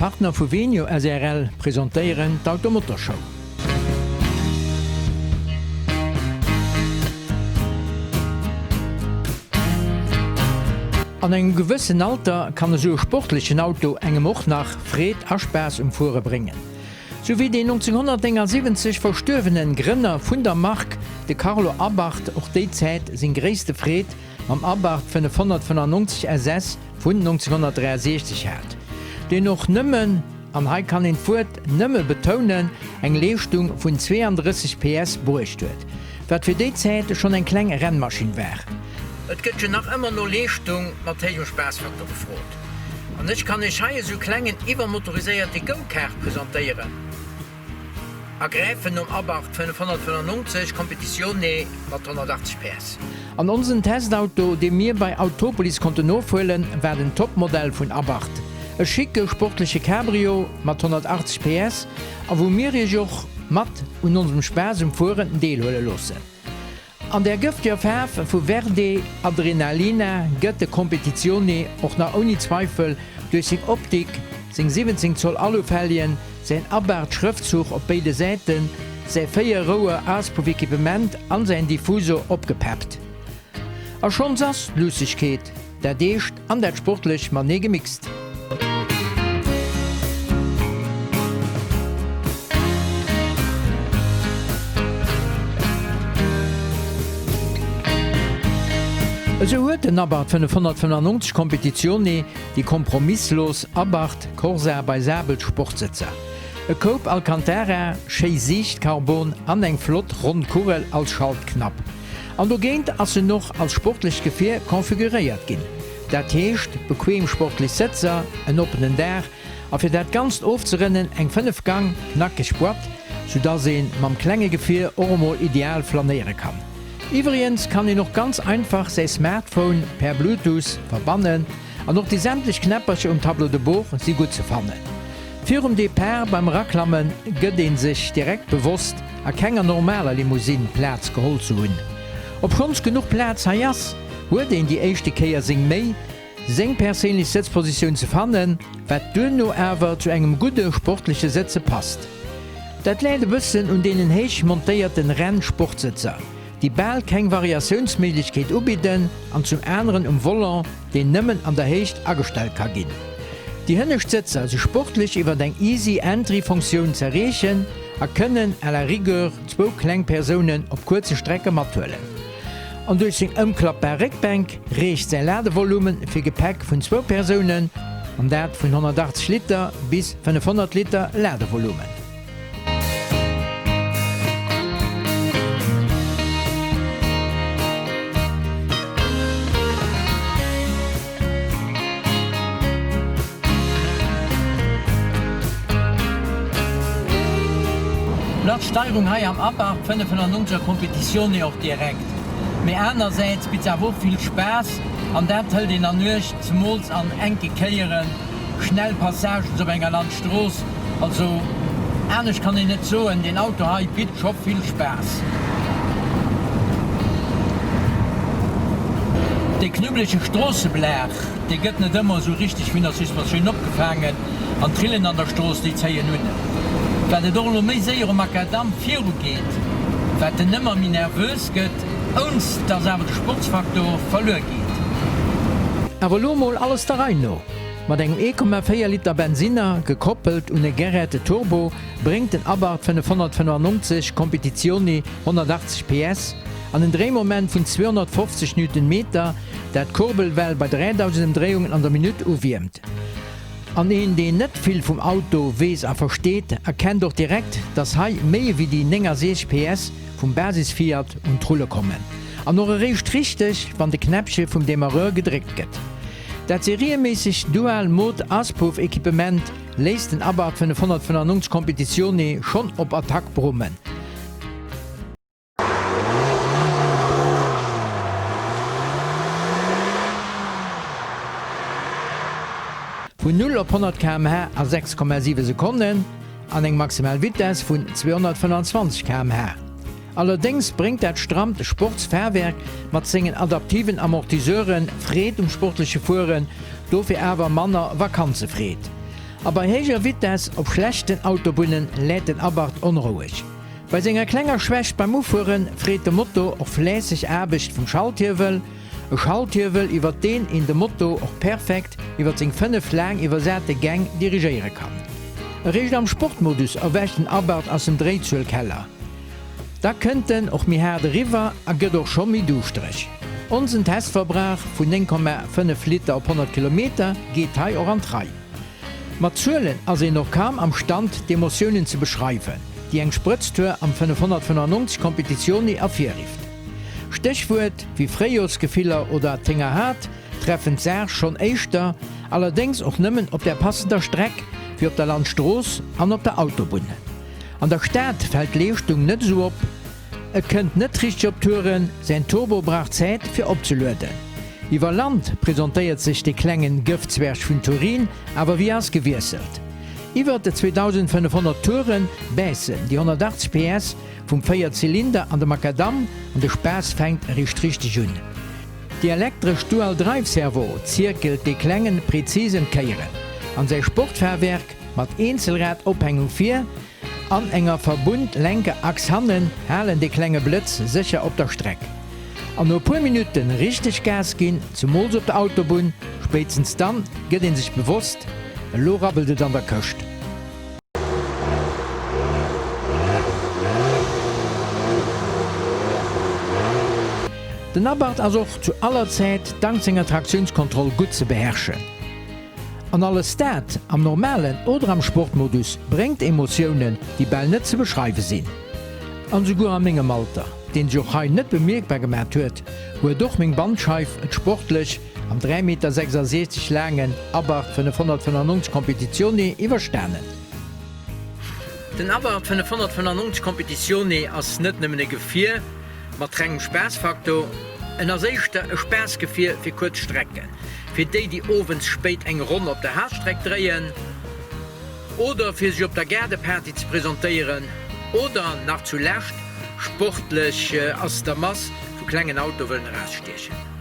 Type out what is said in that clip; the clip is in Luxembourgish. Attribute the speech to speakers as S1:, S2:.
S1: Partner vu Venio srl presentéieren d'Automotorshow. An engem gewëssen Alter kann esou e sportlechen Auto engem och nach Freed a Spaass um Fuere bréngen. Sou wéi deen 1979 verstuerwenen Grënner vun der Mark, de Carlo Abarth, och déi Zäit seng gréisste Freed mam Abarth 595 SS vun 1963 hat, deen och nëmmen, an hei kann een d'Wuert nëmme betounen, eng Leeschtung vun 32 PS bruecht huet, wat fir déi Zäit schonn eng kleng Rennmaschinn war. Et gëtt jo nach ëmmer no Leeschtung mat héijem Spaassfaktor gefrot, an ech kann iech hei esou klengen iwwermotoriséierte Go-Kart presentéieren. A gräifen nom Abarth 595 Competizione mat 180 PS. An onsen Testauto, dee mir bei Autopolis konnten ofhuelen, war den Topmodell vun Abarth. E schicke sportleche Cabrio mat 180 PS a wou mir iech och mat un onsem Spaass um Fueren deelhuele loossen. An der gëfteger Faarf vu Verde Adrenalina gëtt de Competizione och nach ouni Zweifel duerch seng Optik, seng 17 Zoll Alufelgen, säin Abarth Schrëftzuch op béide Säiten, säi 4 Rouer Auspuffequipement an säin Diffusor opgepeppt. A schonns ass d'Luussegkeet Dat Eescht an dat Sportlecht matenee gemixt. Esou huet den Abarth 595 Competizione déi kompromisslos Abarth Corsa bei Sabel Sportsëtzer, e Koup Alcantara, schéi Siicht-Carbon an eng flott ronn Kugel als Schaltknapp. An dogéint ass en och als sportlecht Gefier konfiguréiert ginn. Dat heescht, bequem sportlech Sëtzer, en oppenen Daach a fir dat Ganzt ofzerënnen eng 5 Gang knackeg Boîte, soudass ee mam klenge Gefier och emol ideal flanéiere kann. Iwwregens kann een och ganz einfach säi Smartphone per Bluetooth verbannen an och déi sämtlech Knäppercher um Tableau de bord si gutt ze fannen. Virum Depart beim Eraklammen gëtt een sech direkt bewosst, a kenger normaler Limousine Plaz geholl ze hunn. Obschonns genuch Plaz hei ass, huet een déi éischte Kéier seng Méi, seng perséinlech Sëtzpositioun ze fannen, wat duerno awer zu engem gudde sportleche Sëtze passt. Dat läit e bëssen un deenen héich montéierten Renn-Sportsëtzer, déi bal keng Variatiounsméiglechkeet ubidden, an zum aneren um Volant, deen nëmmen an der Héicht agestellt ka ginn. Déi hënnescht Sëtzer si sportlech iwwer eng Easy Entry Funktioun z'erreechen a kënnen à la rigueur zwou kleng Persounen op kuerze Strecke mathuelen. An duerch seng ëmklappbar Réckbänk reecht säi Ladevolumen fir Gepäck vun zwou Persounen, an dat vun 180 Liter bis 500 Liter Ladevolumen. Flott Steierung hei am Abarth 590er Competizione och direkt, mee anersäits bitt se awer och vill Spaass an dat hëlt een an Uecht, zemools an enke Kéieren. Schnell Passagen op enger Landstrooss, also anescht kann een net soen, deen Auto hei bitt scho vill Spaass. Dee knubbelege Stroossebelag, dee gëtt net ëmmer esou richteg vun der Suspensioun opgefaangen an d'Rillen an der Strooss, déi zéien un. Wat et och elo méi séier um Makadam viru geet, wat en ëmmer méi nervös gëtt, ounst dass awer de Sportsfaktor verluer geet. Awer elo mol alles der Rei no, Mat engem 1,4 Liter Bensinner, gekoppelt un e Gerät Turbo, bréngt den Abarth 595 Competizione 180 PS an en Dréimoment vun 250 Newtonmeter, dat d'Kurbelwell bei 3.000 Emdréiungen an der Minutt uwiermt. An een deen net vill vum Auto weess a versteet, erkennt och direkt, dass hei méi ewéi déi 69 PS vum Basis-Fiat un d'Rulle kommen. An och eréischt richteg, wann de Knäppche vum Demarreur gedréckt gëtt. Dat serieméissegt Dual Mode Auspuff Equipement léisst den Abarth 595 Competizione schonn op Attack brummen. Vun 0 op 100 km/h a 6,7 Sekonnen an eng maximal Vitess vun 225 km/h. Allerdéngs bréngt dat strammt Sportsfahrwerk mat sengen adaptiven Amortiseuren Freed um sportleche Fueren, dofir awer manner Vakanzefreed. A bei héijer Vitess op schlechten Autobunnen läit den Abarth onroueg. Bei senger klenger Schwächt beim Ufuere freet de Moto och fläisseg Aarbecht vum Schalthiewel, e Schalthiewel iwwert deen een de Moto och perfekt iwwert seng 5 laang iwwersate Gäng dirigéiere kann. Eréischt am Sportmodus erwächt den Abarth aus dem Dréizuelkeller. Da kënnt en och méi haart eriwwer a gëtt och scho méi duuschtereg. Onsen Testverbrauch vun 9,5 Liter op 100 Kilometer geet hei och an d'Rei. Mat Zuelen ass een och kaum am Stand d'Emotiounen ze beschreiwen, déi eng Sprëtztour am 595 Competizione ervirrifft. Stéchwuert wéi Fréijorsgefiller oder Téngerhaart treffen d'Saach schonn éischter, allerdéngs och nëmmen op der passender Streck, wéi op der Landstrooss an op der Autobunn. An der Stad fält d'Leeschtung net esou op, et kënnt net richteg op Touren, säin Turbo brauch Zäit fir opzelueden. Iwwer Land presentéiert sech de klengen Gëftzwerg vun Turin awer wéi ausgewiesselt. Iwwer de 2500 Touren bäissen déi 180 PS vum Véierzylinder an de Makadamm an de Spaass fänkt eréischt richteg un. Déi elektresch Dual-Drive-Servo zierkelt dee klengen präzis ëm d'Kéieren an säi Sportfahrwerk Mat Eenzelrad-Ophängung vir an enger Verbund-Lenkerachs hannen halen de klenge Blëtz sécher op der Streck. An no e puer Minutten richteg Gas ginn, zemools op der Autobunn, spéitstens dann gëtt een sech bewosst, elo rabbelt et an der Këscht. Den Abarth ass och zu aller Zäit dank senger Traktiounskontroll gutt ze beherrschen. An alles dat am normalen oder am Sportmodus bréngt Emotiounen, déi bal net ze beschreiwe sinn. An souguer a mengem Alter, deen sech och hei net bemierkbar gemat huet, huet och meng Bandscheif et sportlech am 3 Meter 66 laangen Abarth 595 Competizione iwwerstanen. Den Abarth 595 Competizione ass net nëmmen e Gefier mat rengem Spaassfaktor, en ass éischter e Spaassgefier fir kuerz Strecken. Fir déi, déi owends spéit eng Ronn op der Haaptstreck dréien, oder fir sech op der Gaardeparty ze presentéieren, oder nach zu Lescht sportlech ass der Mass vu klengen Auto wëllen erausstiechen.